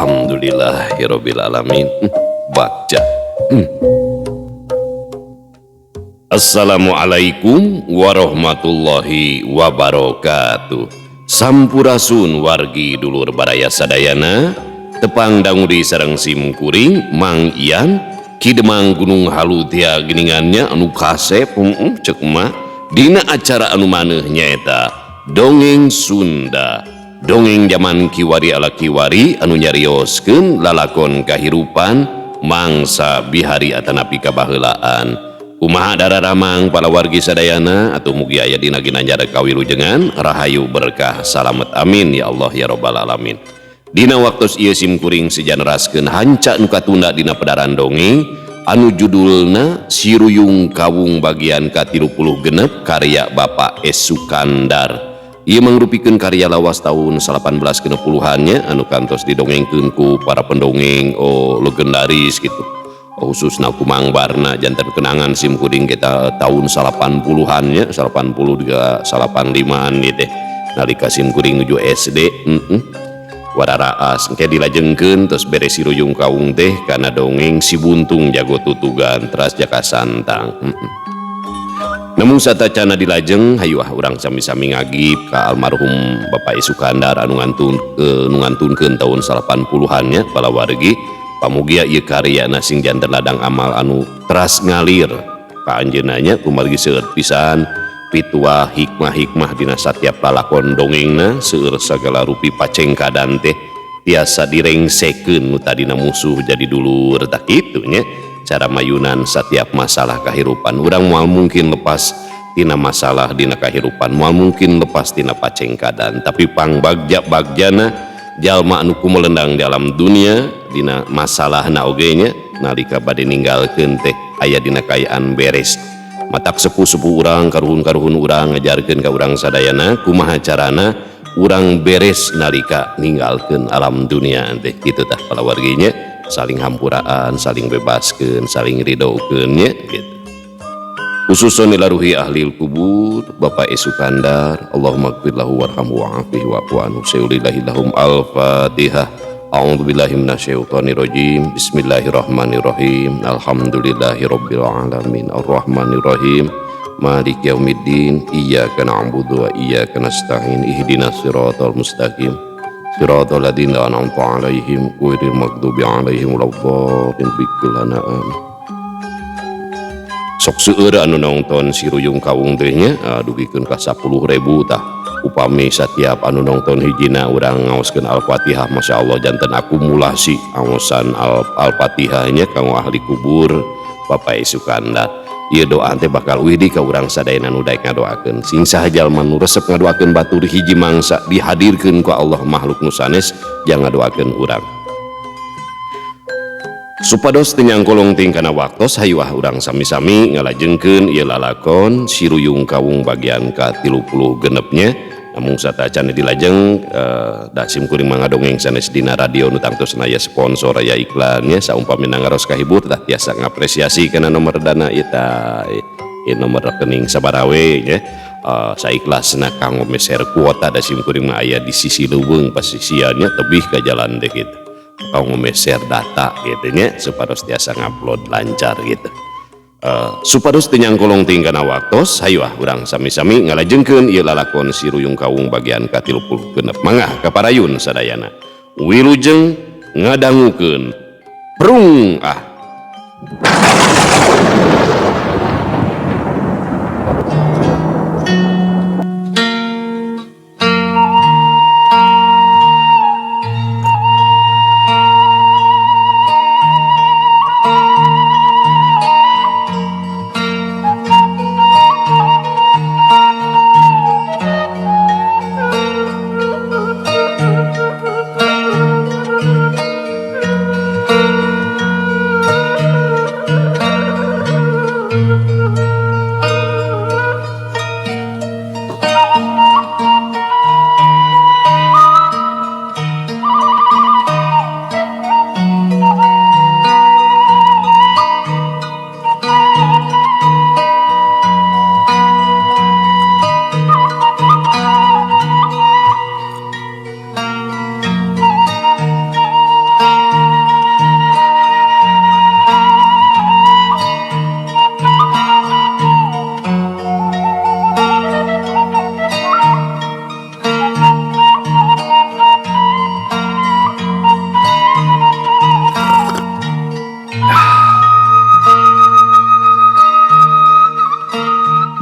Alhamdulillahirabbil alamin. Bagja. Assalamualaikum warahmatullahi wabarakatuh. Sampurasun wargi dulur baraya sadayana, tepang dangu di sareng sim kuring Mang Ian Ki Demang Gunung Halu tia geningannya anu kasep cek mah dina acara anu maneuh nyaeta Dongeng Sunda. Dongeng zaman kiwari ala kiwari anu nyarioskeun lalakon kahirupan mangsa bihari atanapi kabaheulaan. Kumaha dararamang para wargi sadayana atau mugi aya dina ginanjar kawilujengan rahayu berkah salamet amin ya Allah ya robbal alamin. Dina waktos ieu sim kuring sejaneraskeun hanca nu katunda dina pedaran dongeng anu judulna Si Ruyung Kawung bagian ka-36 karya Bapak S. Sukandar. Ieu mangrupikeun karya lawas tahun 1860-an anu kantos didongengkeun ku para pendongeng legendaris gitu. Khususna ku Mang Barna janten kenangan sim kuring kita tahun 80-an nya, 80 85-an ieu teh nalika sim kuring nuju SD. Wararaas engke dilajengkeun terus beres Si Ruyung Kawung teh kana dongeng Si Buntung Jago Tutugan teras Jaka Santang. Namun satacana dilajeng hayu ah urang sami-sami ngagib ka almarhum Bapak Sukandar anu ngantunkeun tahun 80-an nya palawargi. Pamugia ieu karyana sing janten ladang amal anu teras ngalir ka anjeunna nya kumargi seueur pisan pituah hikmah-hikmah dina satiap lalakon dongengna seueur sagala rupi pacengkadan teh tiasa direngsekeun nu tadina musuh jadi dulur tah kitu nya cara mayunan satiap masalah kahirupan urang moal mungkin lepas tina masalah dina kahirupan moal mungkin lepas tina pacengkadan tapi pangbagja-bagjana jalma anu kumelendang di alam dunia dina masalahna oge nya nalika bade ninggalkeun teh aya dina kaayaan beres matak sepuh-sepuh urang karuhun-karuhun urang ngajarkeun ka urang sadayana kumaha carana urang beres nalika ninggalkeun alam dunia teh kitu tah palawargi nya saling hampuraan saling bebaskeun saling ridokeun nya gitu. Khususun ilaruhi ahli kubur Bapak Sukandar Allahumma gfir lahu warhamhu wa'afihi wa'fu anhu sayyulillahi lahum al-fatihah. A'udzubillahi minasyaitonirrajim. Bismillahirrahmanirrahim. Alhamdulillahirabbil alamin arrahmanirrahim maliki yaumiddin iyyaka na'budu wa iyyaka nasta'in ihdinas siratal mustaqim siratal ladzina an'amta 'alaihim ghairil maghdubi 'alaihim waladdallin. Bikilana amin. Sok seueur anu nonton Si Ruyung Kawung teh nya dugikeun ka 10.000 tah upami satiap anu nonton hijina urang ngaoskeun Al-Fatihah masyaallah janten akumulasi aosan Al-Fatihah nya kanggo ahli kubur Bapak Sukandar. Ieu doa teh bakal uih di ka urang sadayana nu daek ngadoakeun sing saha jalma nu resep ngadoakeun batur hiji mangsa dihadirkeun ku Allah makhluk nu sanes jang ngadoakeun urang. Supados teu nyangkolong ting kana waktos hayu ah urang sami-sami ngalajengkeun ieu lalakon Si Ruyung Kawung bagian ka-36 nya. Namung satacana dilajeng da sim kuring mah ngadongeng sanes dina radio nu tangtosna aya sponsor aya iklannya saumpami ngaros kahibur tah tiasa ngapresiasi kana nomor dana ieu tah ieu nomor rekening sabarawe nya. Saikhlasna kanggo meser kuota da sim kuring mah aya di sisi leuweung pasisiannya tebih ka jalan teh kitu. Kanggo meser data gitu nya supados tiasa ngupload lancar gitu. Supados teu nyangkolong ting kana waktos hayu ah urang sami-sami ngalajengkeun ieu lalakon Si Ruyung Kawung bagian ka-36. Mangga kaparayun sadayana wilujeng ngadangukeun prung ah.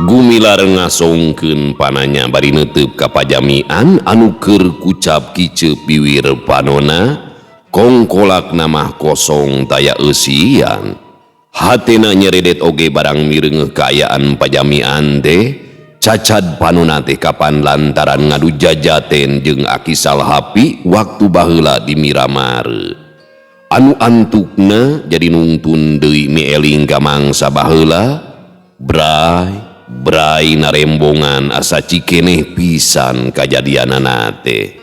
Gumilar ngasongkeun pananya bari neuteup ka pajamian anu keur kucap kiceup biwir panona kongkolakna mah kosong taya eusian. Hatena nyeredet oge barang mireungeuh kaayaan pajamian teh cacad panona teh kapan lantaran ngadu jajaten jeung Aki Salhapi waktu baheula di Miramare. Anu antukna jadi nungtun deui mieling ka mangsa baheula, bray bray narembongan asa cikeneh pisan kajadianana teh.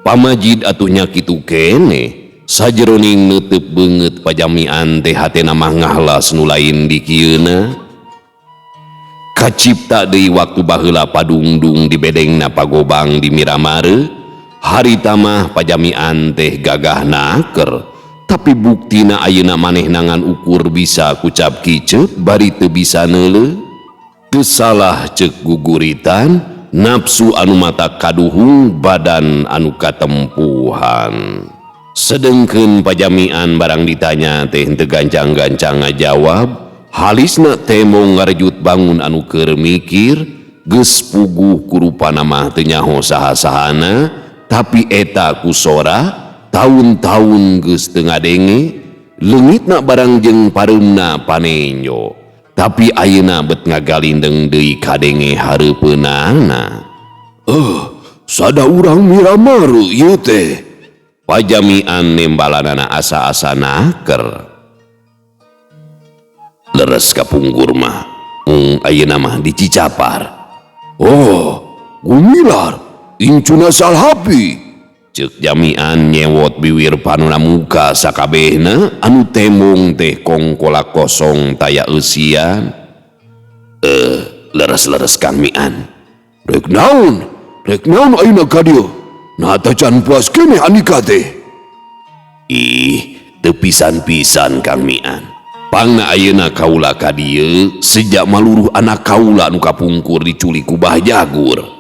Pamajid atuh nya kitu keneh, sajeroning neuteup beungeut pajamian teh hatena mah ngahlas nu lain dikieuna. Kacipta deui waktu baheula padungdung di bedengna pagobang di Miramare, harita mah pajamian teh gagah naker, tapi buktina ayeuna manehna ngan ukur bisa kucap kiceup bari teu bisa neuleuh. Teu salah ceuk guguritan, nafsu anu mata kaduhung badan anu katempuhan. Sedengkeun pajamian barang ditanya teh teu gancang-gancang ngajawab, halisna temong ngarejut bangun anu keur mikir, geus puguh kurupana mah teu nyaho saha-sahana, tapi eta ku sora taun-taun geus teu ngadenge, leungitna barang jeung pareumna panenjo. Tapi ayeuna bet ngagalindeng deui kadenge hareupeunana. Sada urang Miramare ieu teh. Pajamian nembalanana asa-asa naker. Leres kapungkur mah, mung ayeuna mah dicicapar. Oh, Gumilar, incuna Salhapi. Ceuk jamian nyewot biwir panona muka sakabehna anu temong teh kongkola kosong taya eusian. Leres-leres Kang Mian. Rek naon? Rek naon ayeuna ka dieu? Nah tacan puas keneh Andika teh. Ih, teu pisan-pisan Kang Mian. Pangna ayeuna kaula ka dieu sejak maluruh anak kaula nu kapungkur diculik ku Bah Jagur.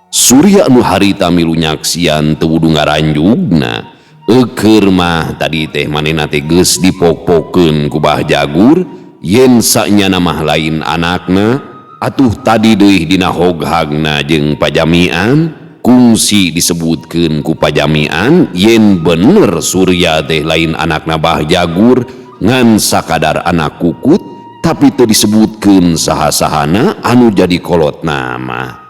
Surya nu harita milu nyaksian teu wudu ngaranjugna. Eukeur mah tadi teh manehna teh geus dipok-pokeun ku Bah Jagur yen sanyana mah lain anakna, atuh tadi deui dina hoghagna jeung pajamian kungsi disebutkeun ku pajamian yen bener Surya teh lain anakna Bah Jagur ngan sakadar anak kukut, tapi teu disebutkeun saha-sahana anu jadi kolot nama.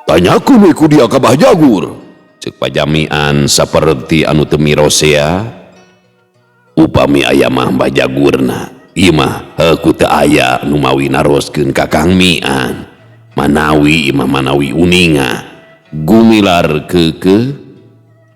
Tanyakeun we ku dia ka Bah Jagur. Ceuk pajamian saperti anu teu mirosea. Upami aya mah Bah Jagurna, ieu mah heuh ku teu aya nu mawi naroskeun ka Kang Mian. Manawi ieu mah manawi uninga. Gumilar keukeuh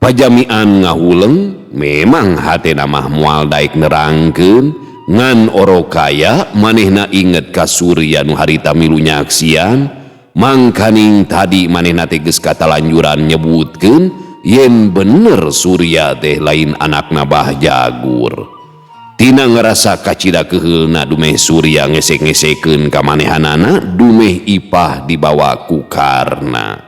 pajamian ngahuleng, memang hatena mah moal daek nerangkeun, ngan orokaya manehna inget ka Surya nu harita milu nyaksian. Mangkaning tadi manehna teh geus katalanjuran nyebutkeun yen bener Surya teh lain anakna Bah Jagur. Tina ngerasa kacida keuheulna dumeh Surya ngesek-ngesekeun ka manehanana dumeh ipah dibawa ku Karna.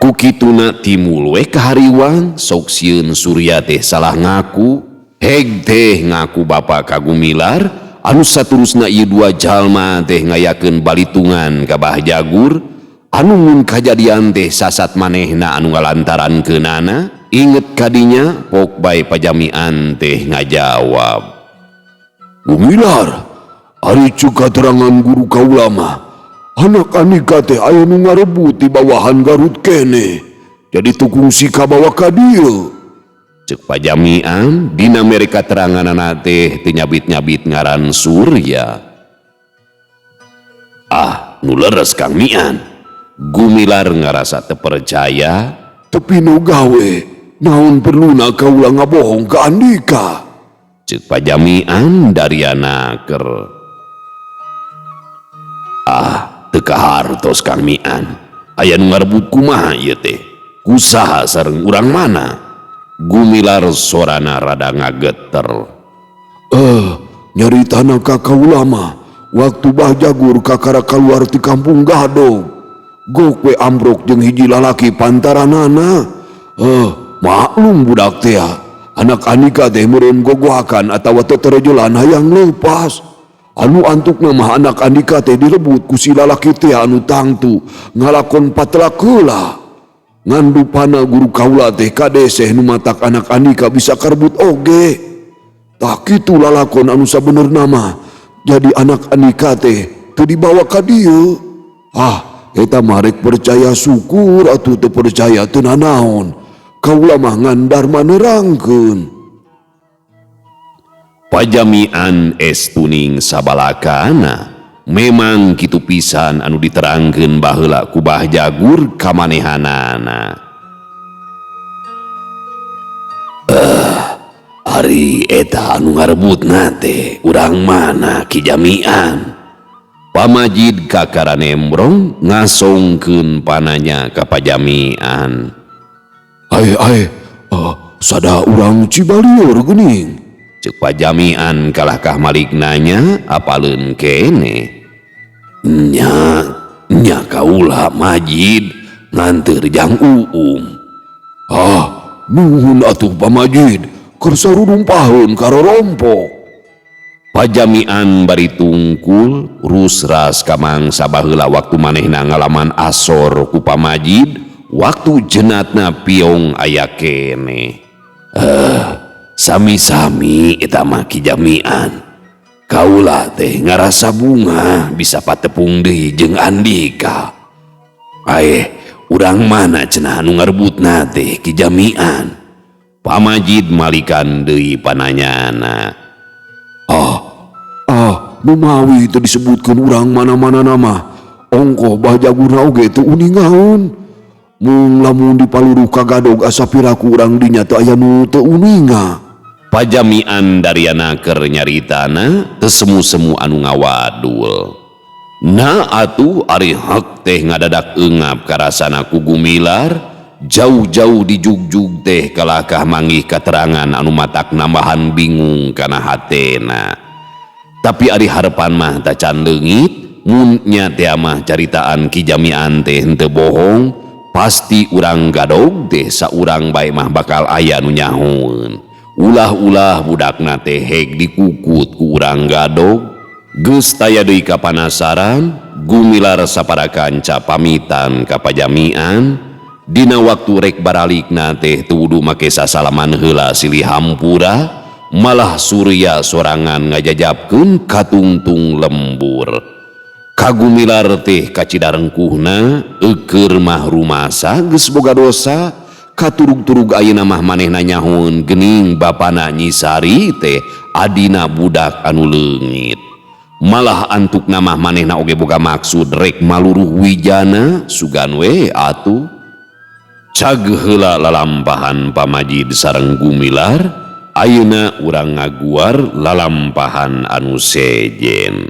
Ku kituna timul we kahariwang sok sieun Surya teh salah ngaku, heg teh ngaku bapa ka Gumilar. Anu saturusna ieu dua jalma teh ngayakeun balitungan ka Bah Jagur, anu mun kajadian teh sasat manehna anu ngalantaran keunana, inget kadinya pok bae pajamian teh ngajawab. Gumilar, ari ceuk katerangan guru kaula mah, anak Andika teh aya nu ngarebut di bawahan Garut keneh, jadi teu kungsi kabawa ka dieu. Ceuk pajamian dina mere kateranganana teh teu nyabit-nyabit ngaran Surya. Ah, nu leres Kang Mian. Gumilar ngarasa teu percaya. Tapi nu gawe, naon perluna kaula ngabohong ka Andika? Ceuk pajamian dariana ker. Ah, teu kahartos Kang Mian. Aya nu ngarebut kumaha ieu teh? Kusaha sareng urang mana? Gumilar sorana rada ngageter. Nyaritana ka kaula mah waktu Bah Jagur kakara kaluar ti kampung Gadog. Gok we ambrok jeung hiji lalaki pantaranana. Maklum budak teh anak Andika teh meureun gogohakan atawa teu terejolan hayang leupas. Anu antukna mah anak Andika teh direbut ku si lalaki teh anu tangtu ngalakon patelak heula. Ngan dupana guru kaula teh kadeseh nu matak anak Andika bisa karebut oge. Tah kitu lalakon anu sabenerna mah. Jadi anak Andika teh teu dibawa ka dieu. Ah, eta mah rek percaya syukur atuh teu percaya teu nanaon. Kaula mah ngan darma nerangkeun. Pajamian es tuning sabalakana memang kitu pisan anu diterangkeun baheula ku Bah Jagur ka manehanana. Ari eta anu ngarebutna teh urang mana Ki Jamian? Pamajid kakara nembrong ngasongkeun pananya ka Pajamian. Ae ae, sada urang Cibalieur geuning. Ceuk Pajamian kalahkah malik nanya apaleun kene. Nya, nya kaula Majid nganteur jang Uum. Ah, nuhun atuh Pamajid, keur sarurumpaheun ka rorompok. Pajamian bari tungkul rusras ka mangsa baheula waktu manehna ngalaman asor ku Pamajid, waktu jenatna piong aya kene. Sami-sami eta mah Ki Jamian. Kaula teh ngarasa bunga bisa patepung deui jeung Andika. Aeh, urang mana cenah anu ngarebutna teh Ki Jamian? Pamajid malikan deui pananyana. Ah, numawi teu disebutkeun urang mana-mana nama. Ongkoh Bah Jagurna oge teu uningaun. Mung lamun dipaluruh kagadog asa piraku urang dinya teu aya nu teu uninga. Pajamian dariana keur nyaritana teu semu-semu anu ngawadul. Na atuh ari hak teh ngadadak eungap karasana ku Gumilar, jauh-jauh dijugjug teh kalakah manggih katerangan anu matak nambahan bingung kana hatena. Tapi ari harepan mah tacan leungit, mun nya teh mah caritaan Ki Jamian teh henteu bohong, pasti urang gadog teh saurang bae mah bakal aya nu nyahoeun. Ulah-ulah budakna teh heg dikukut ku urang gadog. Geus taya deui kapanasaran, Gumilar sapara kanca pamitan ka Pajamian. Dina waktu rek baralikna teh teu wudu make sasalaman heula silih hampura, malah Surya sorangan ngajajabkeun katungtung lembur. Kagumilar teh kacida rengkuhna, eukeur mah rumasa geus boga dosa, katurug-turug ayeuna mah manehna nyahoeun geuning bapana Nyi Sari teh adina budak anu leungit. Malah antukna mah manehna oge boga maksud rek maluruh wijana sugan we atuh. Cag heula lalampahan Pamajid sareng Gumilar, ayeuna urang ngaguar lalampahan anu sejen.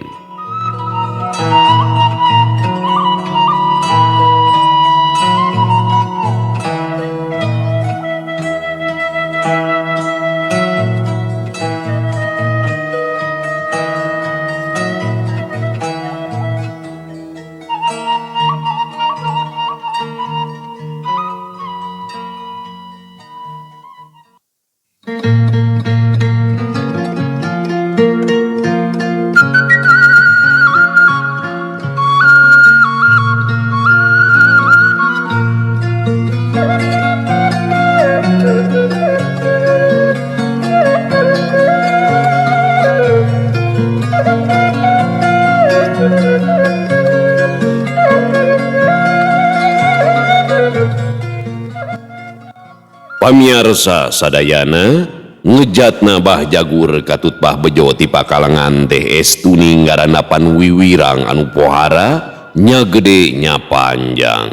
Pamiarsa sadayana ngejatna Bah Jagur katut Bah Bejo ti pakalangan teh estuning ngarandapan wiwirang anu pohara nya gede nya panjang.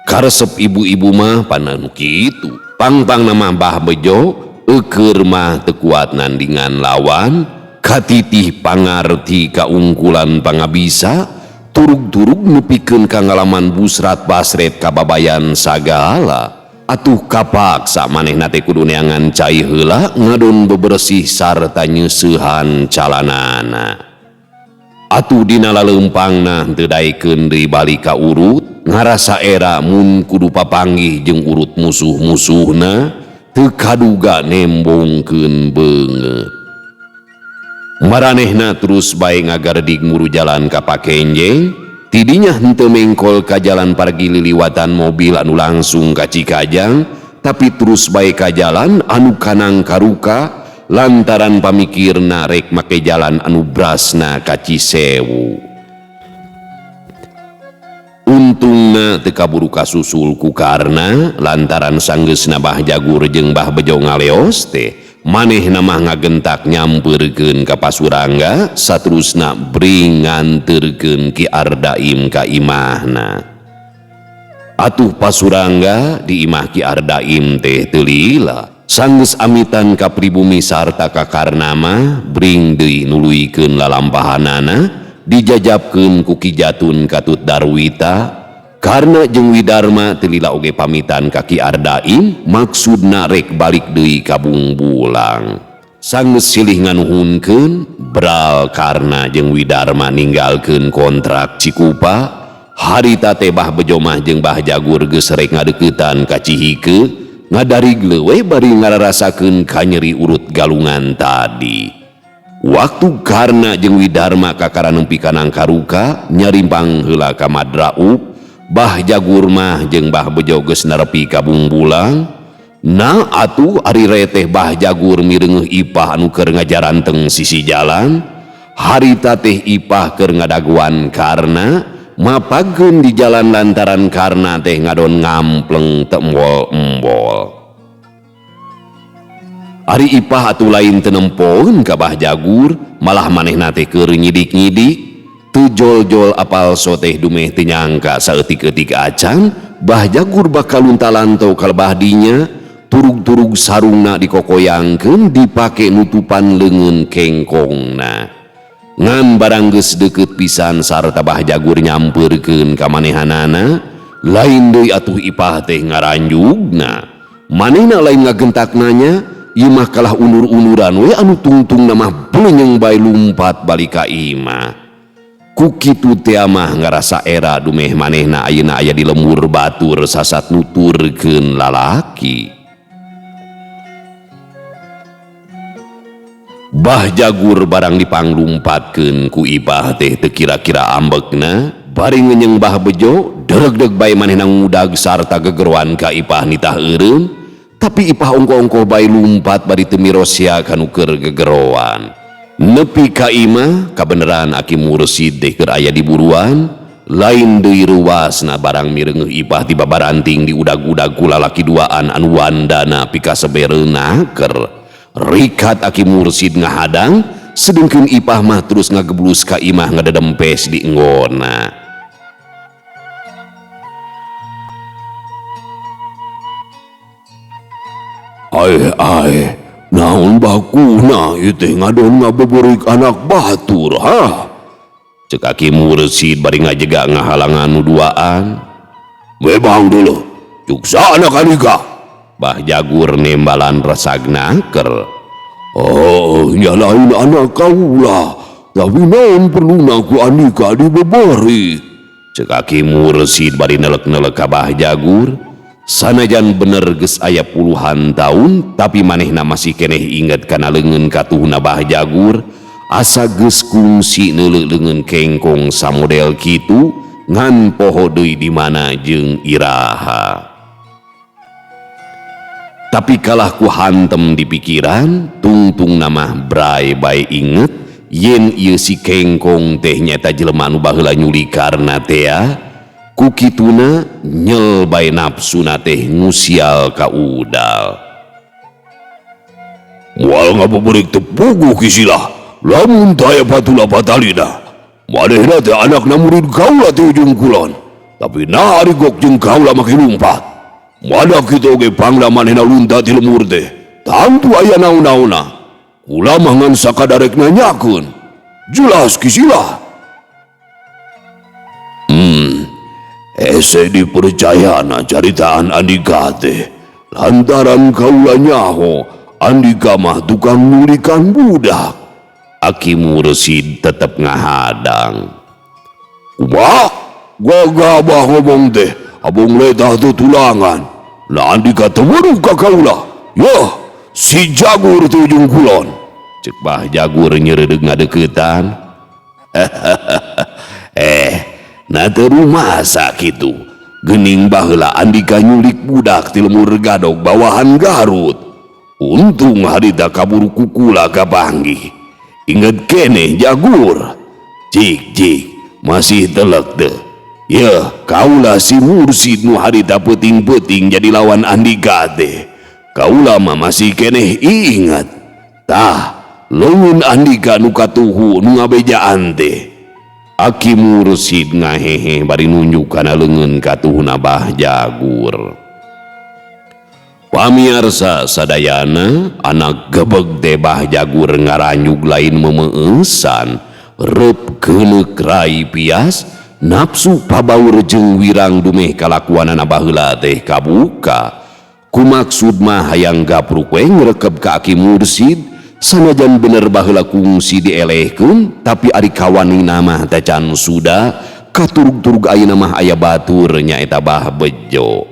Karesep ibu-ibu mah pananu kitu. Pangpang nama Bah Bejo eukeur mah teu kuat nandingan lawan, katitih pangarti kaungkulan pangabisa, turug-turug nepikeun ka ngalaman busrat basret kababayan sagala. Atuh kapaksa manehna teh kudu neangan cai heula ngadon bebersih sarta nyeusehan calanana. Atuh dina laleumpangna teu daekeun deui balik ka urut, Ngarasa era mun kudu papanggih jeung urut musuh-musuhna teu kaduga nembongkeun beungeut. Maranehna terus bae ngagaredig muru jalan ka Pakenjeng, tidinya henteu mengkol ka jalan pargi liliwatan mobil anu langsung ka Cikajang, tapi terus bae ka jalan anu kanang karuka lantaran pamikirna rek make jalan anu brasna ka Cisewu. Untungna teu kaburu kasusul ku Karna lantaran sanggeusna Bah Jagur jeung Bah Bejo ngaleos teh manehna mah ngagentak nyampeurkeun ka Pasurangga saterusna bring nganterkeun Ki Ardaim ka imahna. Atuh Pasurangga di imah Ki Ardaim teh teu lila sanggeus amitan ka pribumi sarta ka Karna mah bring deui nuluykeun lalampahanana dijajabkeun ku Ki Jatun katut Darwita. Karna jeung Widarma teu lila oge pamitan ka Ki Ardaim maksudna rek balik deui ka Bungbulang. Sanggeus silih nganuhunkeun bral Karna jeung Widarma ninggalkeun kontrak Cikupa. Harita teh Bah Bejo mah jeung Bah Jagur geus rek ngadeuketan ka Cihike ngadarig leuweh bari ngararasakeun kanyeri urut galungan tadi. Waktu Karna jeung Widarma kakara nempi ka Nangkaruka nyarimpang heula ka Madraup, Bah Jagur mah jeung Bah Bejo geus nerepi ka Bungbulang. Nah atuh ari reteh Bah Jagur mireungeuh Ipah anu keur ngajaranteng sisi jalan. Harita teh Ipah keur ngadaguan Karna mapageun di jalan lantaran Karna teh ngadon ngampleng teu embol-embol. Ari Ipah atuh lain teu nempoeun ka Bah Jagur, malah manehna teh keur nyidik-nyidik. Teu jol-jol apal soteh dumeh teu nyangka saeutik-eutik acan Bah Jagur bakal lunta-lanto ka lebah dinya, turug-turug sarungna dikokoyangkeun dipake nutupan leungeun kengkongna. Ngan barang geus deukeut pisan sarta Bah Jagur nyampeurkeun ka manehanana, lain deui atuh Ipah teh ngaranjugna. Manehna lain ngagentak nanya, ieu mah kalah unur-unuran we anu tungtungna mah belenyeng bae lumpat balik ka imah. Ku kitu teh mah ngarasa era dumeh manehna ayeuna aya di lembur batur sasat nuturkeun lalaki. Bah Jagur barang dipanglumpatkeun ku Ipah teh teu kira-kira ambekna, bari ngenyeng Bah Bejo deregdeg bae manehna ngudag sarta gegeroan ka Ipah nitah eureun, tapi Ipah ongko-ongko bae lumpat bari teu mirosia kanu keur gegeroan. Nepi ka imah kabeneran Aki Mursid teh keur aya di buruan, lain deui reuasna barang mireungeuh Ipah ti babaranting diudag-udag ku lalaki duaan anu wandana pikasebereunaker. Rikat Aki Mursid ngahadang, sedengkeun Ipah mah terus ngageblus ka imah ngadedempes di enggona. Aeh aeh, naon bakuna ieu teh ngadon ngabeberik anak batur ha? Ceuk Aki Mursid bari ngajega ngahalangan nu duaan. Memang dulu, cuksa anak Andika. Bah Jagur nembalan resagna ker. Oh, nyalain anak kaula, tapi naon perluna ku Andika dibeberi. Ceuk Aki Mursid bari nelek-nelek ka Bah Jagur. Sanajan bener geus aya puluhan tahun, tapi manehna masih keneh inget kana leungeun katuhna Bah Jagur. Asa geus kungsi neuleuh leungeun kengkong samodel kitu, ngan poho deui di mana jeung iraha. Tapi kalah ku hantem di pikiran, tungtung nama brai bae inget yen ieu si kengkong teh nyata jelema anu baheula nyuli Karna tea. Ku kituna nyel bae nafsuna teh ngusial ka udal. Moal ngabuburik teu puguh kisilah, lamun taya patula patalina. Manehna teh anakna murid kaula ti ujung kulon, tapi nah ari gok jeung kaula make lumpat. Mana kitu oge pangna manehna lunta ti lemur teh, tangtu aya naon-naonna. Kula mah ngan sakadarek nanyakeun. Jelas kisilah. Ese dipercayana caritaan Andika teh, lantaran kaula nyaho Andika mah tukang nyulikan budak. Aki Mursid tetep ngahadang. Kumaha? Gagabah ngomong teh, abong letah tutulangan. Lah Andika teu weruh ka kaula. Yah, si Jagur ti ujung kulon. Cek Bah Jagur nyereudeg ngadeuketan. Nah teu rumasa kitu. Geuning baheula Andika nyulik budak ti lemur Gadog bawahan Garut. Untung harita kaburu kukula kapanggih. Inget keneh Jagur. Cik cik, masih telek teu. Yeuh, kaula si Mursid nu harita peuting-peuting jadi lawan Andika teh. Kaula mah masih keneh ingat. Tah, leungeun Andika nu katuhu nu ngabejaan teh. Aki Mursid ngahehe bari nunjuk kana leungeun katuhuna Bah Jagur. Pamiarsa sadayana, anak gebeg teh Bah Jagur ngaranjug lain memeeusan, reup keuneuk rai pias, nafsu pabaur jeung wirang dumeh kalakuanana baheula teh kabuka. Kumaksud mah hayang gapruk we ngrekep ka Aki Mursid, sanajan bener baheula kungsi dielehkeun, tapi ari kawanina mah tacan suda, katurug-turug ayeuna mah aya batur nyaeta Bah Bejo.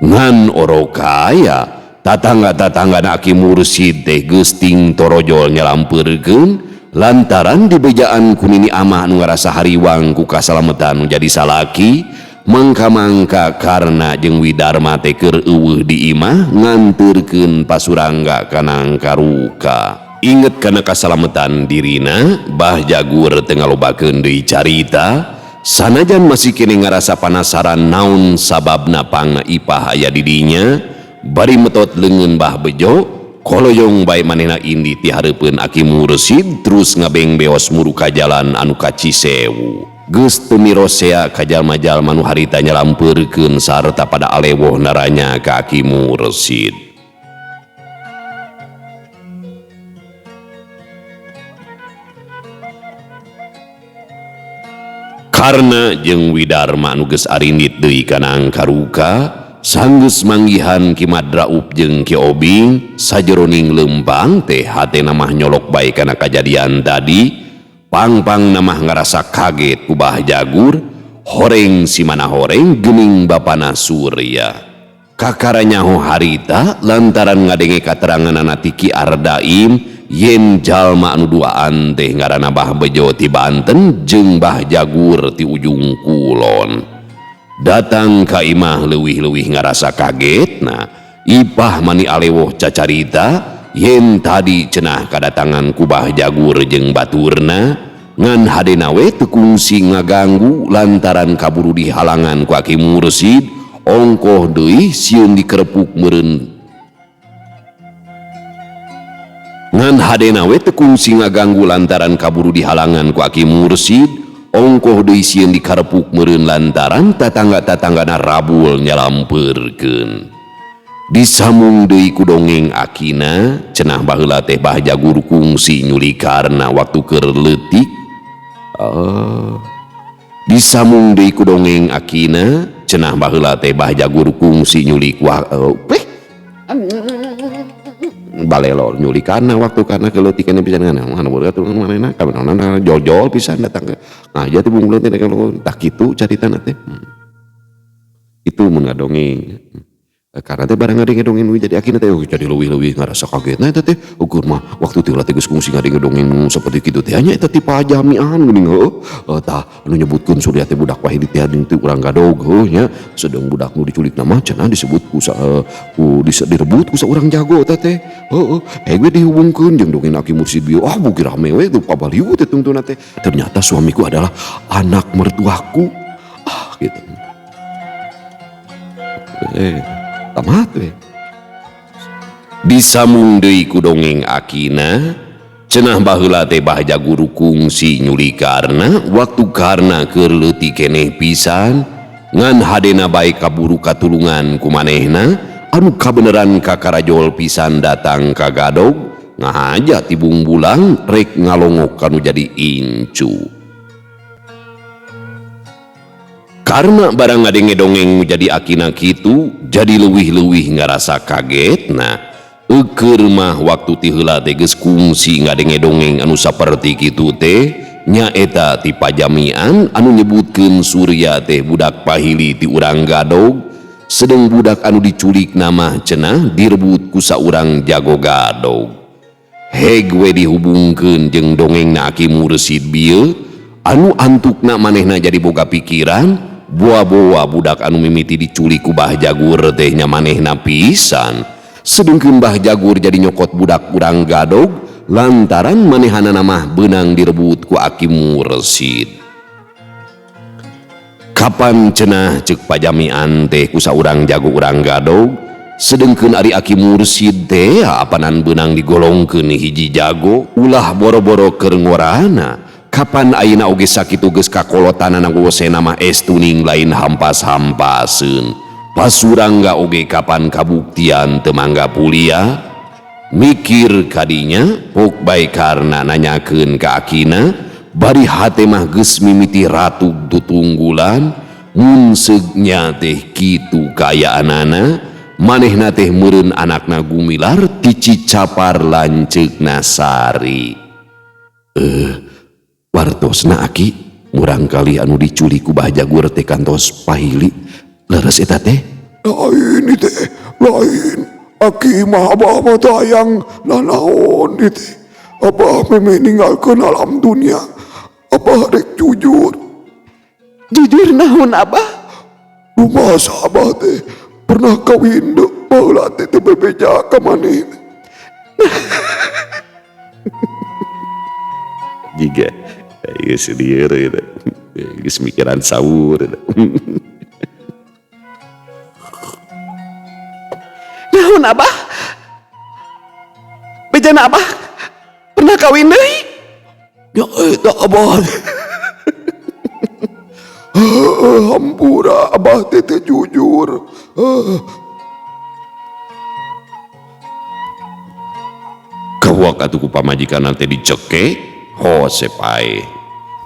Ngan orokaya tatangga-tatanggana Aki Mursid teh geus ting torojol nyalampeurkeun lantaran dibejaan ku nini amah nu ngarasa hariwang ku kasalametan nu jadi salaki, mangka-mangka karna jeung Widarma teh keur eueuh di imah nganteurkeun pasurangga kana karuka. Inget kana kasalametan dirina, Bah Jagur teu ngalobakeun deui carita, sanajan masih kene ngarasa panasaran naon sababna pangna Ipah aya di dinya, bari metot leungeun Bah Bejo, koloyong bae manehna indi ti hareupeun Aki Mursid terus ngabeng beos muru ka jalan anu ka Cisewu. Geus teu mirosea ka jalma-jalma nu harita nyalampeurkeun sarta pada alewoh naranya ka Aki Mursid. Karna jeung Widarma nu geus arindit deui kana angkaruka, sanggeus manggihan Ki Madraup jeung Ki Obing sajeroning leumpang teh hatena mah nyolok bae kana kajadian tadi. Pang-pang namah ngarasa kaget ku Bah Jagur, horeng si mana horeng geuning bapana Surya. Kakara nyaho harita lantaran ngadenge kateranganana ti Ki Ardaim yen jalma anu duaan teh ngaranna Bah Bejo ti Banten jeung Bah Jagur ti ujung kulon. Datang ka imah leuwih-leuwih ngarasa kagetna, Ipah mani alewoh cacarita yen tadi cenah kadatangan ku Bah Jagur jeung baturna, ngan hadena we teu kungsi ngaganggu lantaran kaburu dihalangan ku Aki Mursid, ongkoh deui sieun dikerepuk meureun. Ngan hadena we teu kungsi ngaganggu lantaran kaburu dihalangan ku Aki Mursid, ongkoh deui sieun dikarepuk meureun lantaran tatangga-tatanggana rabul nyalampeurkeun. Disamung deui ku dongeng akina, cenah baheula teh Bah Jagur kungsi nyulikarna waktu keur leutik. Disamung deui ku dongeng akina, cenah baheula teh Bah Jagur kungsi nyulik balelo nyulikarna waktu karena keleutikana pisan ngana mana boga tuh manehna kabenaran jol-jol pisan datang ke ngaja teh bungul teh kalau tah kitu caritana teh. Itu mun ngadongeng. Karena teh barang ngadongeng nu jadi akina teh jadi leuwih-leuwih ngarasa kagetna eta teh ukur mah waktu teh teh geus kungsi ngadongeng seperti kitu teh nya eta teh pajamian geuning heuh. Tah anu nyebutkeun Surya teh budak wahid teh teh urang Gadog heuh nya sedeng budak nu diculik mah cenah disebut ku ku direbut ku saurang jago teh teh heuh we dihubungkeun jeung dongeng Aki Mursid bieu ah beuki rame we tuh pabaliut teh tungtuna teh ternyata suamiku adalah anak mertuaku ah gitu. Tamat we. Disamung deui ku dongeng akina, cenah baheula teh Bah Jagur kungsi nyulikarna waktu karna keur leutik keneh pisan, ngan hadena bae kaburu katulungan ku manehna anu kabeneran kakarajol pisan datang ka Gadog ngahaja ti bungbulang rek ngalongok kanu jadi incu. Karena barang ngadenge dongeng jadi akina kitu, jadi leuwih-leuwih ngarasa kagetna. Eukeun mah waktu ti heula teh geus kungsi ngadenge dongeng anu saperti kitu teh, nyaeta ti pajamian anu nyebutkeun Direbutkeun Surya teh budak pahili ti urang Gadog, sedeng budak anu diculik nama cenah direbut ku saurang jago Gadog. Heg we dihubungkeun jeung dongengna Aki Mursid bieu, anu antukna manehna jadi boga pikiran, boa-boa budak anu mimiti diculik ku Bah Jagur teh nya manehna pisan. Sedengkeun Bah Jagur jadi nyokot budak urang Gadog lantaran manehanana mah beunang direbut ku Aki Mursid. Kapan cenah ceuk pajamian teh ku saurang jago urang Gadog, sedengkeun ari Aki Mursid teh apanan beunang digolongkeun hiji jago, ulah boro-boro keur ngorana. Kapan ayeuna oge sakitu geus kakolotanana gosena mah estuning lain hampas-hampaseun. Pasurangga oge kapan kabuktian teu mangga pulia. Mikir kadinya pok bae karna nanyakeun ka akina, bari hate mah geus mimiti ratug tutunggulan. Mun seugnya teh kitu kaayaanana, manehna teh meureun anakna Gumilar ti Cicapar lanceukna Sari. Wartosna aki murangkali anu diculik ku Bah Jagur teh kantos pahili. Leres eta teh? Lain teh, lain. Aki mah abah mah tayang nanaon teh. Abah memeh ninggalkeun alam dunia. Abah rek jujur. Jujur naon abah? Rumasa abah teh pernah kawin deuk baheula teh teu bebeja ka maneh. Jiga geus lieur eta. Geus mikiran sahur eta. Naon abah? Bejana abah pernah kawin deui? Ya eta abah. Hampura abah teh teu jujur. Kawak atuh ku pamajikan teh dicekek, hose pae.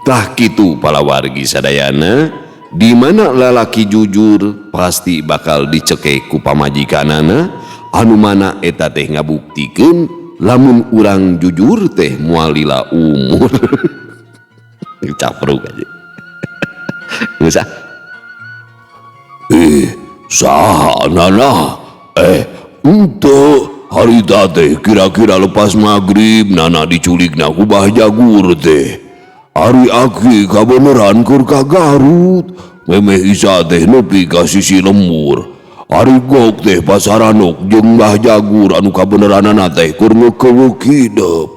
Tah kitu palawargi sadayana, di mana lalaki jujur pasti bakal dicekek ku pamajikanana, anu mana eta teh ngabuktikeun lamun urang jujur teh moal lila umur. Capruk aja. Geus ah. Saha nana? Henteu harita teh kira-kira lepas maghrib nana diculikna ku Bah Jagur teh. Ari aki kabeneran keur ka Garut, memeh isa teh nepi ka sisi lembur. Ari gok teh pasaranok jeung Bah Jagur anu kabeneranana teh keur ngeukeuk hidep.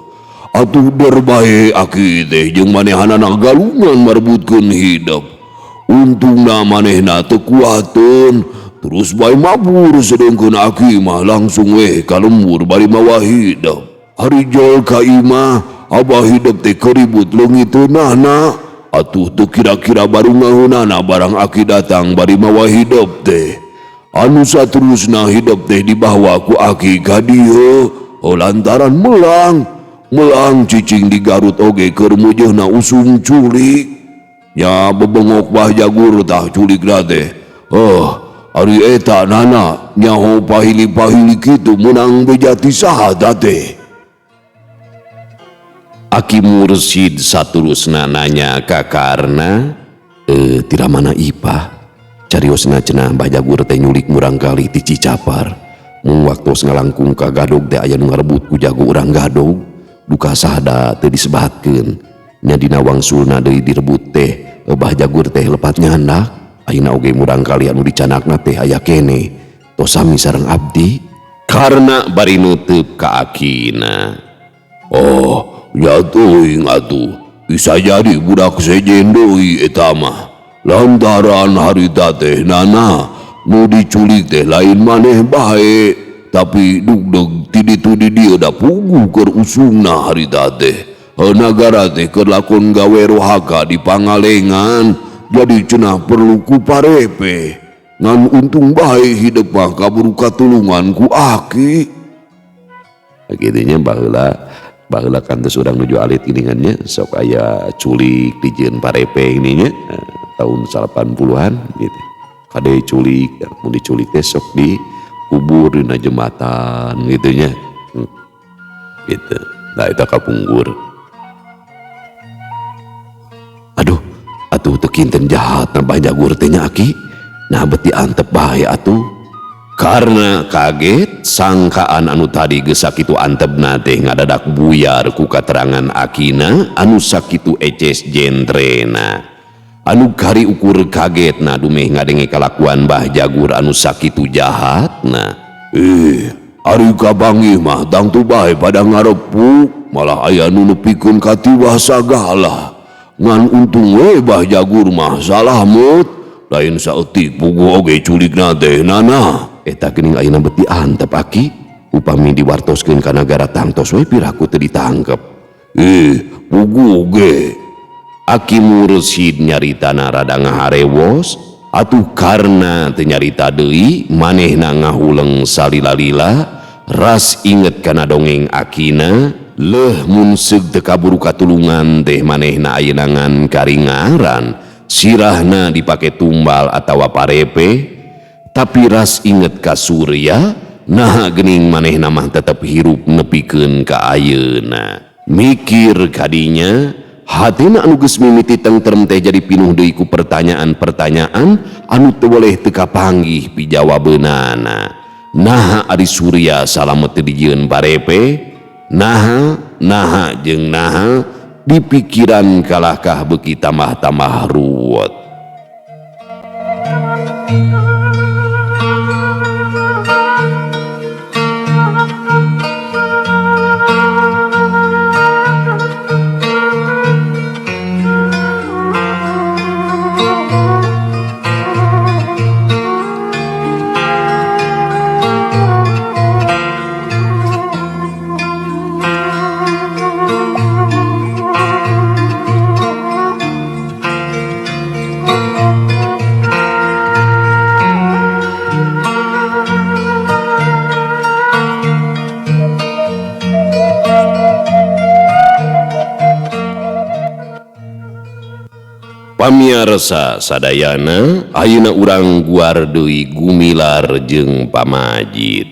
Atuh der bae aki teh jeung manehanana galungan marebutkeun hidep. Untungna manehna teu kuateun, terus bae mabur sedengkeun aki mah langsung weh ka lembur bari mawa hidep. Ari jol ka imah abah hidep teh keribut leungiteunana. Atuh teu kira-kira baru ngaheunana barang aki datang bari mawa hidep teh. Anu saterusna hidep teh dibawa ku aki ka dieu lantaran melang. Melang cicing di Garut oge keur mujeuhna usum culik. Nya bebengok Bah Jagur tah culikna teh. Ari eta nana nyaho pahili-pahili kitu meunang beja ti saha teh. Aki Mursid saturusna nanya ka Karna, tira mana Ipah? Cariosna cenah Bah Jagur teh nyulik murangkali ti Cicapar. Mun waktos ngalangkung ka Gadog teh aya nu ngarebut ku jago urang Gadog. Duka sahada teu disebatkeun. Nya dina wangsulna deui direbut teh Bah Jagur teh lepat nyandak. Ayeuna oge murangkali anu dicanakna teh aya keneh. Tos sami sareng abdi. Karna bari nutup ka akina. Oh, ya teuing atuh. Bisa jadi budak sejen deui eta mah. Lantaran harita teh nana nu diculik teh lain maneh bae, tapi dugdeg ti ditu di dieu da puguh keur usungna harita teh. Nagara teh keur lakon gawe rohaka di Pangalengan, jadi cenah perlu ku parepe. Ngan untung bae hidep mah kaburu katulungan ku aki. Gitunya baheula kan geus urang nuju alit geuningannya sok aya culik dijieun parepe ininya tahun 80-an gitu. Kade culik, mun diculik teh sok dikubur dina jembatan gitu nya. Gitu. Nah eta kapungkur. Aduh, atuh teu Kinten jahatna Bah Jagur teh nya aki. Nah beti antep bae atuh. Karena kaget sangkaan anu tadi geus sakitu antepna teh ngadadak buyar ku katerangan akina anu sakitu eces jentrena. Anu kari ukur kagetna dumeh ngadenge kalakuan Bah Jagur anu sakitu jahatna. Ari kabanggih mah tangtu bae pada ngarepuk, malah aya nu nepikeun ka tiwah sagala. Ngan untung we Bah Jagur mah salamet, lain saeutik puguh oge culikna teh nana. Eta geuning ayeuna beuti antep aki, upami diwartoskeun ka nagara tangtos we piraku teu ditangkep. Puguh ge. Aki Mursid nyaritana rada ngaharewos, atuh karna teu nyarita deui manehna ngahuleng salila-lila, ras inget kana dongeng akina, leuh mun seug teu kaburu katulungan teh manehna ayeuna ngan karingaran, sirahna dipake tumbal atawa parepe, tapi ras inget ka Surya, naha geuning manehna mah tetep hirup nepikeun ka ayeuna. Mikir kadinya, hatina anu geus mimiti tengtrem teh jadi pinuh deui ku pertanyaan-pertanyaan anu teu boleh teu kapanggih pijawabeunana. Naha ari Surya salamet teu dijieun parepe? Naha, naha jeung naha di pikiran kalahkah beuki tambah-tambah ruwet. Pamiarsa sadayana ayeuna urang guar deui Gumilar jeung Pamajid.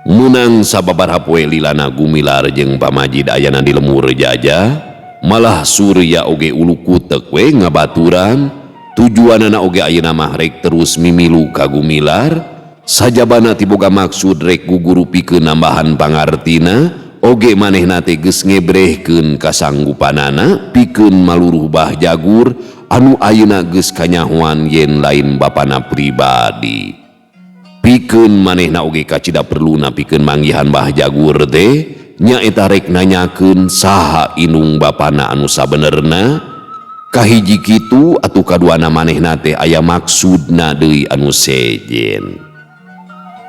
Meunang sababaraha poe lilana Gumilar jeung Pamajid ayana di lemur jajah, malah Surya oge ulu kutek we ngabaturan, tujuanana oge ayeuna mah rek terus mimilu ka Gumilar, sajabana ti boga maksud rek guguru pikeun nambahan pangartina, oge manehna teh geus ngebrehkeun kasanggupanana pikeun maluruh Bah Jagur anu ayeuna geus kanyahoan yen lain bapana pribadi. Pikeun manehna oge kacida perluna pikeun manggihan Bah Jagur teh nyaeta rek nanyakeun saha inung bapana anu sabenerna. Kahiji kitu atuh kaduana manehna teh aya maksudna deui anu sejen.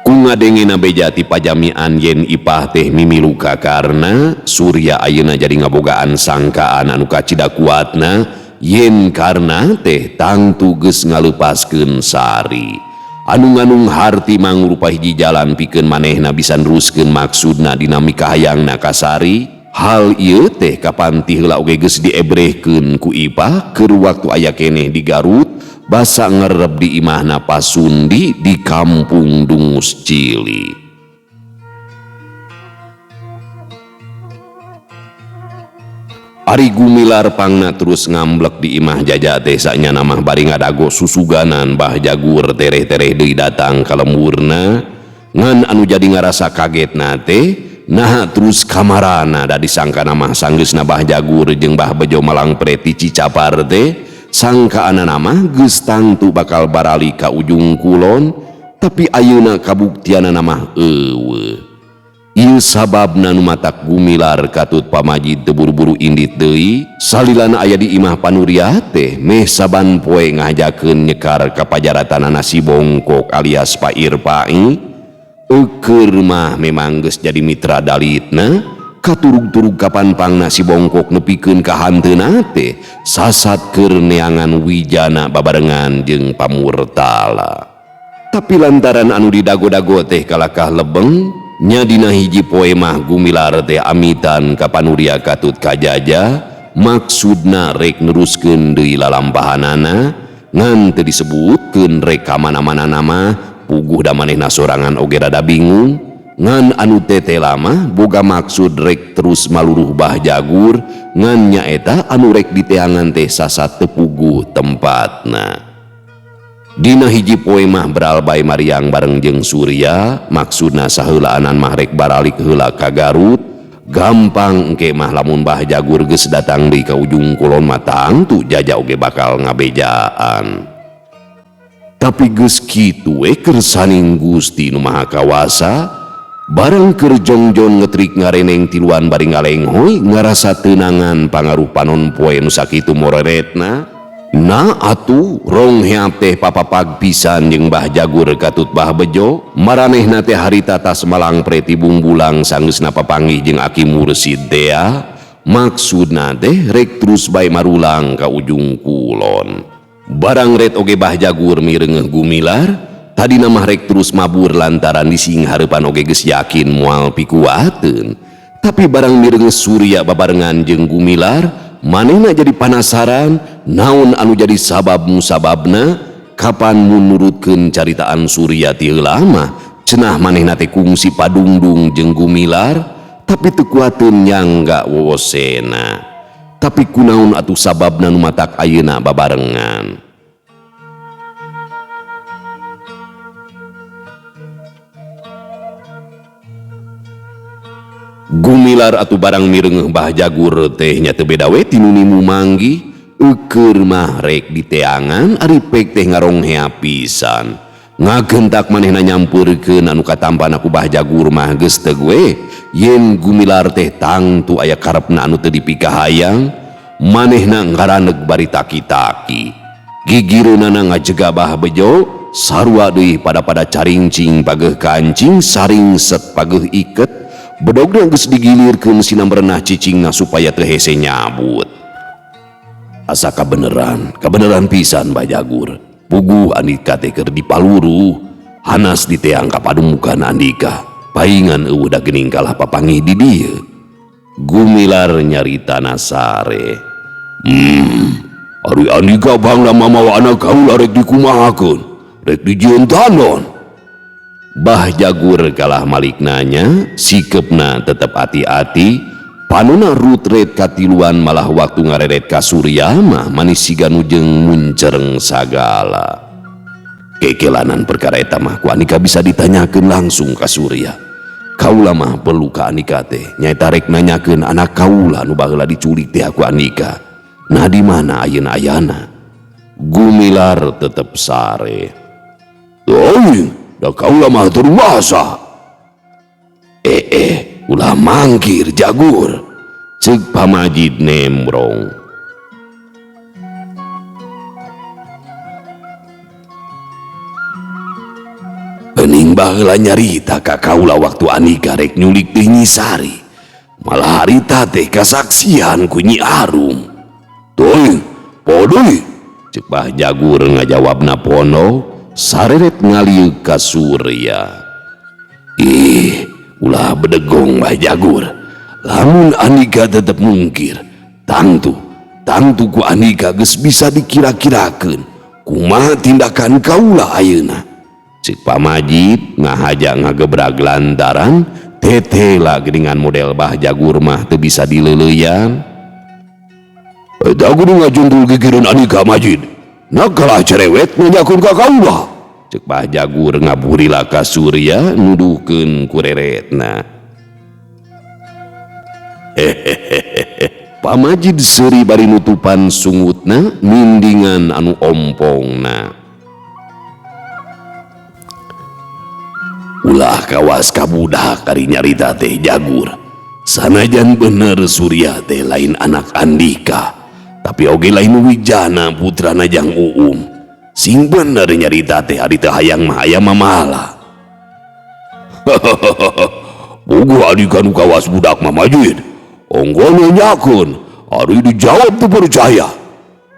Ku ngadengena beja ti pajamian yen Ipah teh mimilu ka Karna, Surya ayeuna jadi ngabogaan sangkaan anu kacida kuatna yen Karna teh tangtu geus ngaleupaskeun Sari. Anu nganung harti mangrupa hiji jalan pikeun manehna bisa neruskeun maksudna dina mikahayangna ka Sari. Hal ieu teh kapan ti heula oge geus diebrehkeun ku Ipah keur waktu aya keneh di Garut basa ngerep di imahna Pasundi di kampung Dungus Cili. Ari Gumilar pangna terus ngamblek di imah Jaja teh sanyana mah bari ngadago susuganan Bah Jagur tereh-tereh deui datang ka lemburna. Ngan anu jadi ngarasa kagetna teh naha terus kamarana da disangkana mah sanggeusna Bah Jagur jeung Bah Bejo Malangpre ti Cicapar teh sangkaanana mah geus tangtu bakal barali ka ujung kulon, tapi ayeuna kabuktianana mah eueuh. Ieu sababna nu matak Gumilar katut Pamajid teu buru-buru indit deui, salilana aya di imah Panuria teh meh saban poe ngajakeun nyekar ka pajaratanana si Bongkok alias Pak Irpai. Eukeun mah memang geus jadi mitra dalitna, katurug-turug kapan pangna si Bongkok nepikeun ka hanteuna teh sasat keur neangan wijana babarengan jeung Pamurtala. Tapi lantaran anu didago-dago teh kalakah lebeng, nya dina hiji poe mah Gumilar teh amitan ka Panuria katut ka Jaja, maksudna rek neruskeun deui lalampahanana, ngan teu disebutkeun rek ka mana-mana mah, puguh da manehna sorangan oge rada bingung. Ngan anu tetela mah boga maksud rek terus maluruh Bah Jagur, ngan nyaeta anu rek diteangan teh sasat teu puguh Puguh tempatna. Dina hiji poe mah beral bae mariang bareng jeung Surya, maksudna saheulaanan mah rek baralik heula ka Garut. Gampang engke mah lamun Bah Jagur geus datang deui ka ujung kulon mah tangtu jaja oge bakal ngabejaan. Tapi geus kitu we kersaning Gusti nu Maha Kawasa, bareng keur jongjon ngetrik ngareneng tiluan bari ngalenghoy ngarasa teunangan pangaruh panon poe nu sakitu moreretna. Nah atuh rong heap teh papapag pisan jeung Bah Jagur katut Bah Bejo, maranehna teh harita tas malang preti bungbulang sanggeusna papanggih jeung Aki Mursid tea, maksudna teh rek terus bae marulang ka ujung kulon. Barang ret oge Bah Jagur mireungeuh Gumilar, tadina mah rek terus mabur lantaran dising hareupan oge geus yakin moal pikuateun. Tapi barang mireungeuh Surya babarengan jeung Gumilar, manehna jadi panasaran naon anu jadi sabab musababna kapan mun nurutkeun caritaan Surya ti heula mah cenah manehna teh kungsi padungdung jeung Gumilar, tapi teu kuateun nyangga wowosena. Tapi kunaon atuh sababna nu matak ayeuna babarengan. Gumilar atuh barang mireungeuh Bah Jagur teh nya teu beda we ti nu nimu manggih, eukeur mah rek diteangan ari pek teh ngaronghea pisan. Ngagentak manehna nyampeurkeun anu katampana ku Bah Jagur mah geus teu we yen Gumilar teh tangtu aya karepna anu teu dipikahayang, manehna ngaraneg bari taki-taki. Gigireunana ngajega Bah Bejo, sarua deui pada-pada carincing pageuh kancing, saringset pageuh iket. Bedogna geus digilirkeun sinamrenah cicingna supaya teu hese nyabut. Asa kabeneran, kabeneran pisan Bah Jagur. Puguh Andika teh keur dipaluruh, hanas diteang ka padumukan Andika. Paingan eueuh da geuning kalah papanggih di dieu. Gumilar nyaritana sare. Ari Andika bangna mamawa anak kaula rek dikumahakeun, rek dijieun tandon. Bah Jagur kalah malik nanya, sikepna tetep hati-hati, panona rutret katiluan malah waktu ngareret ka Surya mah manis siga nu jeung muncereng sagala. Kekelanan perkara eta mah ku Andika bisa ditanyakeun langsung ka Surya. Kaula mah perlu ka Andika teh, nyaeta rek nanyakeun anak kaula nu baheula diculik teh ku Andika. Nah di mana ayeuna ayana? Gumilar tetep sare. Teuing, da kaula mah teu rumasa. Ulah mangkir Jagur, ceuk Pamajid nembrong. Bening baheula nyarita ka kaula waktu Andika rek nyulik teh Nyi Sari. Malah harita teh kasaksian ku Nyi Arum. Teuing, poho deui, ceuk Bah Jagur ngajawabna pono. Sareret ngalieu ka Surya. Ih, ulah bedegong Bah Jagur. Lamun Andika tetep mungkir, tangtu ku Andika geus bisa dikira-kirakeun kumaha tindakan kaula ayeuna. Ceuk Pamajid ngahaja ngagebrag lantaran tetela geuningan model Bah Jagur mah teu bisa dileuleuyan. Eta kudu ngajuntul gigireun Andika Majid. Nakalah cerewet nanyakeun ka kaula. Ceuk Bah Jagur ngaburila ka Surya nuduhkeun ku reretna. Hehehe. Pamajid seuri bari nutupan sungutna mindingan anu ompongna. Ulah kawas kabudak ari nyarita teh Jagur. Sanajan bener Surya teh lain anak Andika, tapi oge lain Wijana putrana jang Uum. Sing bener nyarita teh ari teu hayang mah aya mamala. Puguh Andika nu kawas budak mah Majid. Onggo nanyakeun, ari dijawab teu percaya.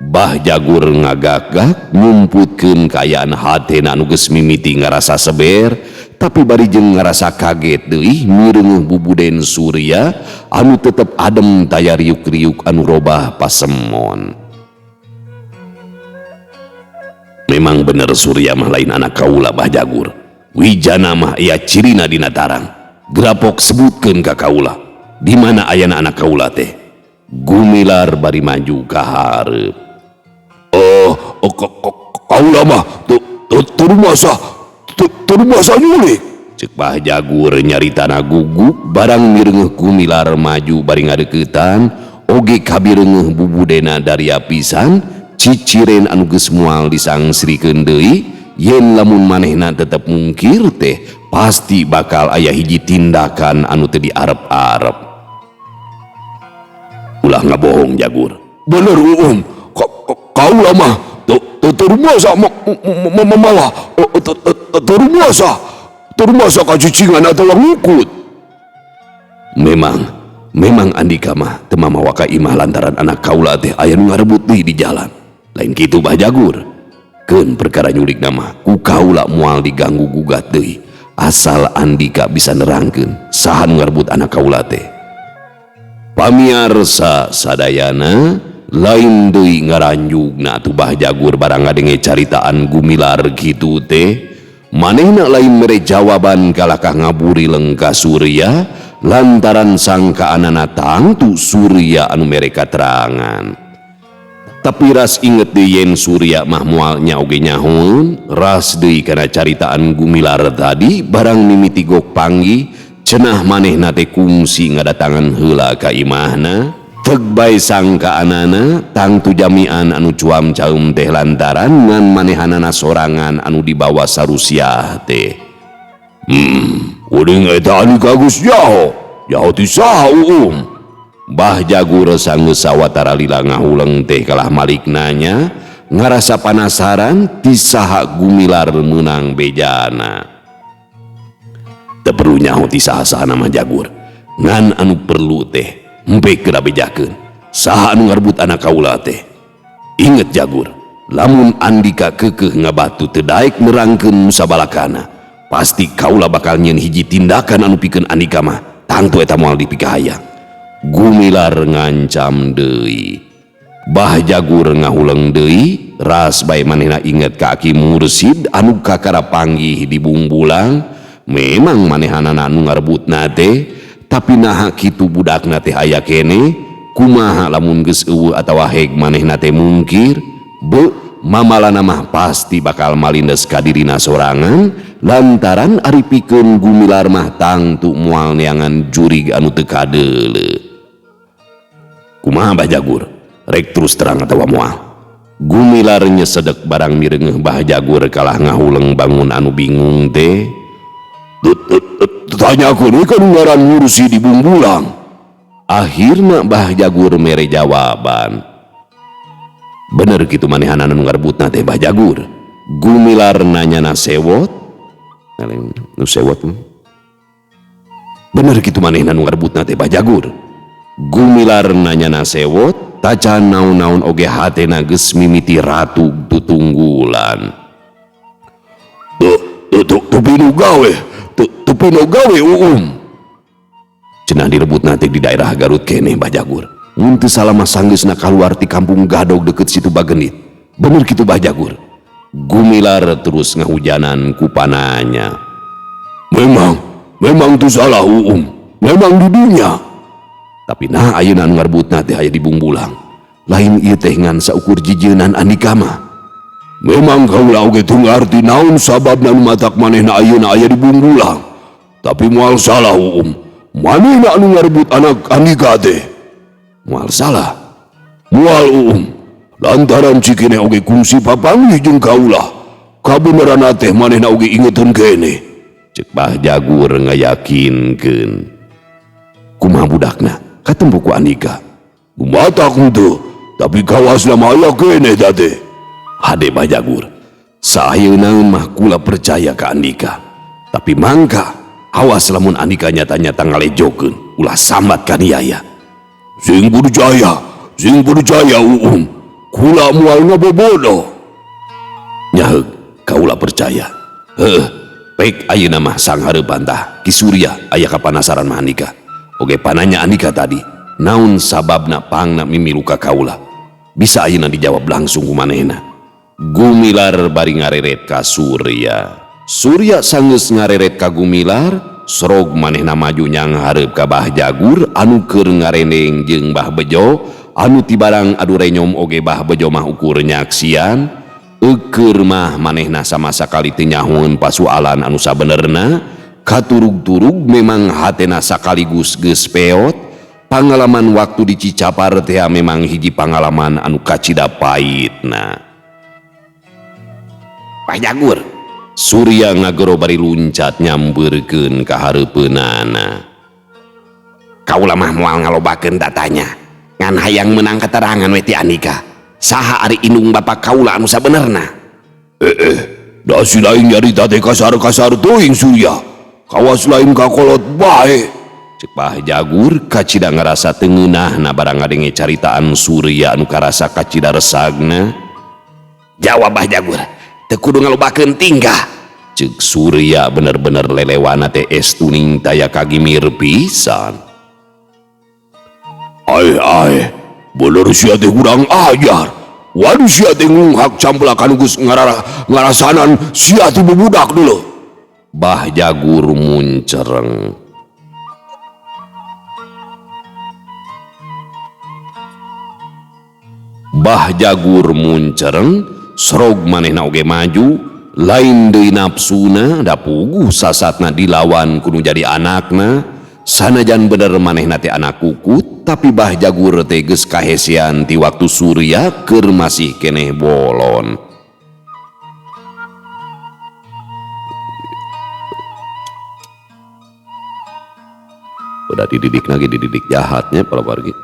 Bah Jagur ngagak-gak ngumputkeun kaayaan hatena anu geus mimiti ngarasa seber, tapi bari jeung ngarasa kaget deui mireungeuh bubuden Surya anu tetep adem taya riuk-riuk anu robah pasemon. Memang bener Surya mah lain anak kaula Bah Jagur. Wijana mah aya cirina dina tarang. Grapok sebutkeun ka kaula. Di mana ayana anak kaula teh? Gumilar bari maju ka hareup. Eh, kaula mah teu rumasa teu rumasa nyulik. Cek Bah Jagur nyaritana gugup barang mireungeuh Gumilar maju bari ngadeuketan oge kabireungeuh bubudena daria pisan ciciren anu geus moal disangsrikeun deui yen lamun manehna tetep mungkir teh pasti bakal aya hiji tindakan anu teu diarep-arep. Ulah ngabohong, Jagur. Bener, Uum. Kaula mah teu rumasa malah teu rumasa kacicingan atawa ngukut. Memang memang Andika mah teu mamawa ka imah lantaran anak kaula teh aya nu ngarebut deui di jalan. Lain kitu, Bah Jagur? Keun perkara nyulik mah ku kaula moal diganggu gugat deui asal Andika bisa nerangkeun saha nu ngarebut anak kaula teh. Pamiarsa sadayana, lain deui ngaranjugna atuh Bah Jagur barang ngadenge caritaan Gumilar kitu teh. Manehna lain mere jawaban kalakah ngaburileng ka Surya lantaran sangkaanana tangtu Surya anu mere katerangan. Tapi ras inget deui yen Surya mah moal nya oge nyahoeun, ras deui kana caritaan Gumilar tadi barang mimiti gok panggih cenah manehna teh kungsi ngadatangan heula ka imahna. Teg bae sangkaanana tangtu jamian anu cuam caum teh lantaran ngan manehanana sorangan anu dibawa sarusiah teh. Uring eta Andika geus nyaho. Nyaho ti saha, Uum? Bah Jagur sanggeus sawatara lila ngahuleng teh kalah malik nanya ngarasa panasaran ti saha Gumilar meunang bejana. Teu perlu nyaho ti saha-saha mah, Jagur. Ngan anu perlu teh empe geura bejakeun saha anu ngarebut anak kaula teh. Inget, Jagur, lamun Andika keukeuh ngabatu teu daek nerangkeun musabalakana, pasti kaula bakal nyieun hiji tindakan anu pikeun Andika mah tangtu eta moal dipikahayang. Gumilar ngancam deui. Bah Jagur ngahuleng deui, ras bae manehna inget ka Aki Mursid anu kakara panggih di Bungbulang. Memang manehanana anu ngarebutna teh, tapi naha kitu budakna teh aya kene? Kumaha lamun geus euweuh atawa heg manehna teh mungkir? Be mamalana mah pasti bakal malindes ka dirina sorangan lantaran ari pikeun Gumilar mah tangtu moal neangan jurig anu teu kadeuleu. Kumaha, Bah Jagur, rek terus terang atawa moal? Gumilar nyesedek barang mireungeuh Bah Jagur kalah ngahuleng bangun anu bingung teh. Tanyakeun we ka nu ngaran ngurusi di Bungbulang. Akhirna Bah Jagur mere jawaban. Bener kitu manehanana nu ngarebutna teh, Bah Jagur? Gumilar nanyana sewot. Nu sewot. Bener kitu manehna nu ngarebutna teh, Bah Jagur? Gumilar nanyana sewot, tacan naon-naon oge hatena geus mimiti ratu tutunggulan. Teu pinuh gawe, teu pinuh gawe, Uum. Cenah direbutna teh di daerah Garut keneh, Bah Jagur. Mun teu salah mah sanggeusna kaluar ti kampung Gadog deket situ Bagenit. Bener kitu, Bah Jagur? Gumilar terus ngahujanan ku pananya. Memang, memang teu salah, Uum. Memang di dinya. Tapi nah ayeuna anu ngarebutna teh aya di Bungbulang. Lain ieu teh ngan saukur jijeunan Andika mah. Memang kaula oge teu ngarti naon sababna nu matak manehna ayeuna aya di Bungbulang. Tapi moal salah, Uum. Manehna anu ngarebut anak Andika teh. Moal salah. Moal, Uum. Lantaran cikene oge kungsi papanggih jeung kaula. Kabeneran teh manehna oge ingeteun kene. Cek Bah Jagur ngayakinkeun. Kumaha budakna? Katempo ku Andika? Matak henteu, tapi kawasna mah aya kene teh. Hade, Bah Jagur. Saayeuna mah kula percaya ka Andika. Tapi mangka awas lamun Andika nyata-nyata ngalejokeun, ulah sambat kaniaya. Sing percaya, sing percaya, Uum. Kula moal ngabobodo. Nyaheug, kaula percaya. Heuh, pek ayeuna mah sanghareupan tah Ki Surya aya kapanasaran mah Andika. Oge pananya Andika tadi, naon sababna pangna mimilu ka kaula? Bisa ayeuna dijawab langsung ku manehna. Gumilar bari ngareret ka Surya. Surya sanggeus ngareret ka Gumilar, sorog manehna maju nyang hareup ka Bah Jagur anu keur ngarendeng jeung Bah Bejo. Anu tibarang adu renyom oge Bah Bejo mah ukur nyaksian. Eukeur mah manehna sama sakali teu nyahoeun pasualan anu sabenerna. Katurug-turug memang hatena sakaligus geus peot. Pangalaman waktu di Cicapar teh memang hiji pangalaman anu kacida pahitna. Pak Jagur, Surya ngagero bari luncat nyampeurkeun ka hareupeunana. Kaula mah moal ngalobakeun datanya. Ngan hayang meunang keterangan we ti Andika. Saha ari indung bapa kaula anu sabenerna? Da si lain nyarita teh kasar-kasar teuing Surya. Kawas lain kakolot bae. Cek Bah Jagur kacida ngarasa teu ngeunahna barang ngadenge caritaan Surya anu karasa kacida resagna. Jawab Bah Jagur, teu kudu ngalobakeun tingkah. Cek Surya bener-bener lelewana teh estuning taya kagimir pisan. Ai ai, bener sia teh kurang ajar. Waduh sia teh ngunghak camplakan geus ngarasanan sia teh bubudak dulu. Bah Jagur muncereng. Bah Jagur muncereng, serog manehna oge maju, lain deui nafsuna da puguh sasatna dilawan kudu jadi anakna. Sanajan bener manehna teh anak kukut, tapi Bah Jagur teh geus kahesean ti waktu Surya keur masih keneh bolon. Udah dididik lagi, dididik jahatnya para wargi.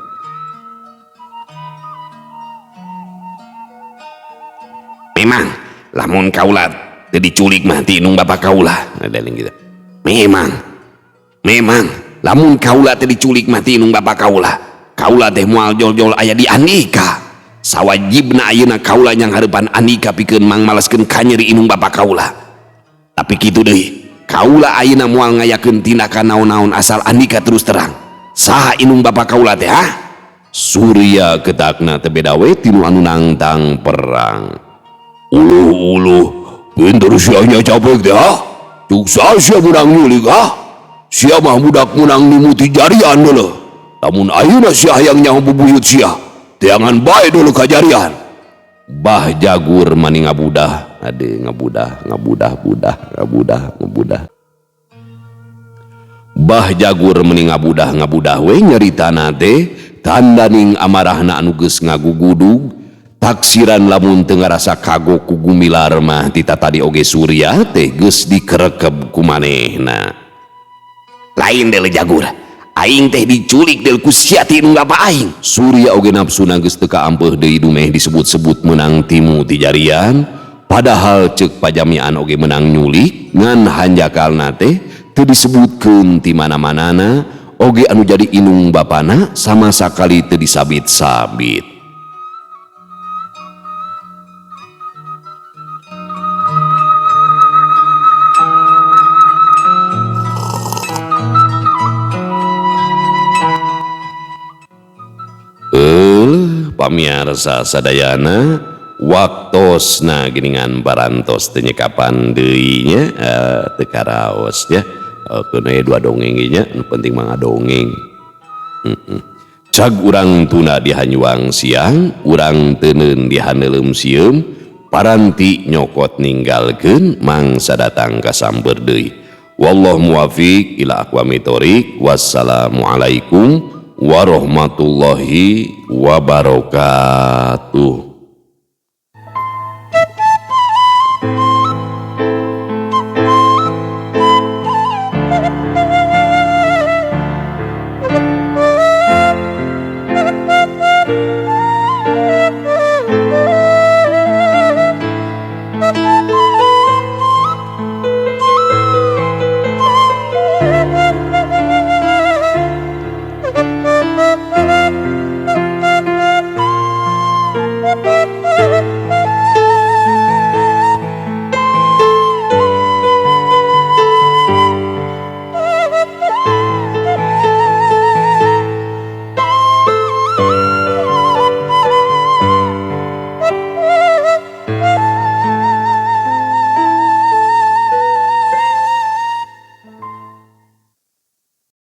Memang lamun kaula teu diculik mah ti indung bapa kaula. Ada yang gitu. Memang lamun kaula teh diculik mah ti indung bapa kaula. Kaula teh moal jol-jol aya di Andika. Sawajibna ayeuna kaula nyang hareupan Andika pikeun mangmaleskeun kanyeri indung bapa kaula. Tapi kitu deui, kaula ayeuna moal ngayakeun tindakan naon-naon asal Andika terus terang. Saha indung bapa kaula teh, ha? Surya ketakna teh beda we tinu anu nangtang perang. Uluh-uluh, pinter sia nya capek teh, ha? Cuk saha sia menang nyulik, ha? Sia mah budak menang nimuti jarian dulu. Lamun ayeuna sia hayang nyaho bubuyut sia, teangan bae dulu ka jarian. Bah Jagur mani ngabudah, ade ngabudah, ngabudah, budah, ngabudah, ngabudah. Bah Jagur meni ngabudah, ngabudah we nyaritana teh tandaning amarahna anu geus ngagugudug. Taksiran lamun teu ngarasa kagok ku gumilar mah ti tatadi oge Surya teh geus dikerekeb ku manehna. Lain deuleu Jagur, aing teh diculik deul ku sia ti indung bapa aing. Surya oge nafsuna geus teu kaampeuh deui dumeh disebut-sebut meunang timu ti jarian, padahal ceuk pajamian oge meunang nyulik ngan hanjakalna teh teu disebutkeun ti mana-manana oge anu jadi indung bapana sama sakali teu disabit-sabit. Pamiarsa sadayana waktosna geningan barantos teu nyekapan deui nya, teu karaos nya. Keun we dua dongeng ge nya, nu penting mah ngadongeng. Cag urang tuna di hanyuang siang, urang teuneun di haneuleum sieum, paranti nyokot ninggalkeun mangsa datang ka samber deui. Wallahu muwafiq ila aqwamit thoriq. Wassalamualaikum warahmatullahi wabarakatuh.